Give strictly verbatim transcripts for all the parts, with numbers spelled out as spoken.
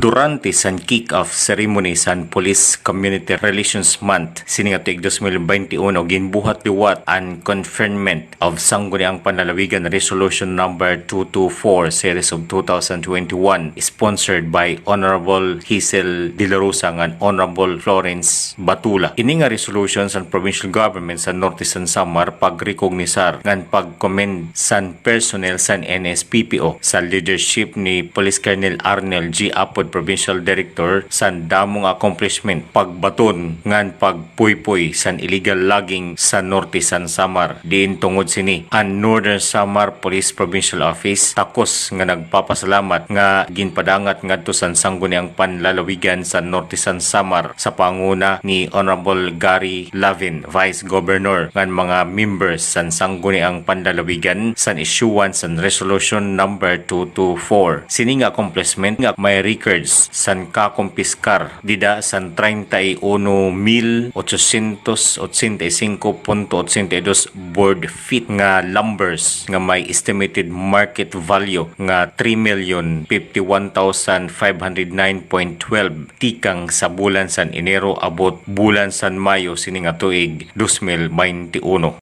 Durante san kick-off ceremony san Police Community Relations Month, sini nga tuig dos mil baynte uno, ginbuhat liwat an conferment of Sangguniang Panlalawigan Resolution Number two two four, Series of two thousand twenty-one, sponsored by Honorable Hazel De La Rosa ngan Honorable Florence Batula. Ini nga resolution san provincial government sa Norte san Samar pagrekognisar ngan pag-commend san personnel san N S P P O sa leadership ni Police Colonel Arnel G. Apod, Provincial Director, san damo nga accomplishment, pagbaton ngan pagpuypoy san illegal logging sa Norte san Samar. Diin tungod sini, an Northern Samar Police Provincial Office takos nga nagpapasalamat nga ginpadangat ngadto san Sangguniang Panlalawigan sa Norte san Samar sa panguna ni Honorable Gary Lavin, Vice Governor, ngan mga members san Sangguniang Panlalawigan san issuean san Resolution Number two two four. Sini nga accomplishment nga may records san kakumpiskar dida san treinta y uno mil ochocientos ochenta y cinco punto ochenta y dos board feet nga lumbers nga may estimated market value nga three million fifty-one thousand five hundred nine point twelve tikang sa bulan san Enero abot bulan san Mayo sini nga tuig dos mil baynte uno.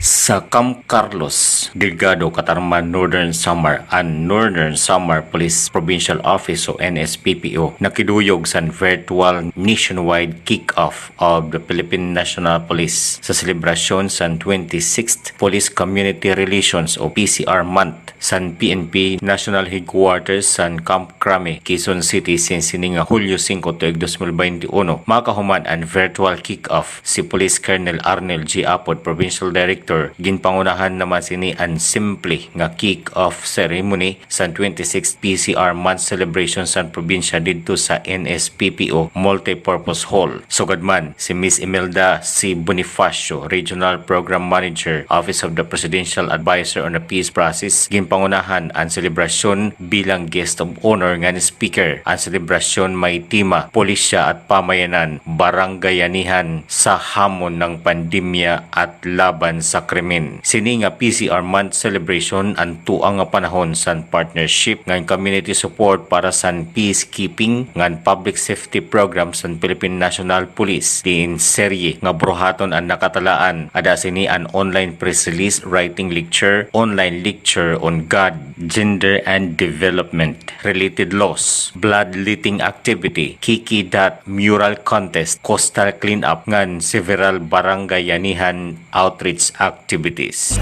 Sa Camp Carlos, Delgado, Catarman, Northern Samar, an Northern Samar Police Provincial Office o N S P P O nakiduyog san virtual nationwide kick-off of the Philippine National Police sa selebrasyon san twenty-sixth Police Community Relations o P C R Month san P N P National Headquarters san Camp Crame, Quezon City, since sini nga Hulyo singko tuig dos mil baynte uno. Makahuman an virtual kick-off, si Police Colonel Arnel G. Apod, Provincial Director, ginpangunahan naman sini an simple nga kick-off ceremony san twenty-sixth P C R Month celebration san probinsya didto sa N S P P O Multipurpose Hall. Sugad man, si Miss Imelda C. Bonifacio, Regional Program Manager, Office of the Presidential Advisor on the Peace Process, ginpangunahan an selebrasyon bilang guest of honor ngan speaker. An selebrasyon may tema, Pulisya at Pamayanan, Barangayanihan sa Hamon ng Pandemya at Laban sa Krimen. Sini nga P C R Month celebration an tuang nga panahon san partnership ngan community support para san peacekeeping ngan public safety program san Philippine National Police. Diin serye nga buruhaton an nakatalaan, ada sini an online press release, writing lecture, online lecture on God, gender and development, related laws, bloodletting activity, Kiki Dot mural contest, coastal cleanup, ngan several barangayanihan outreach activities.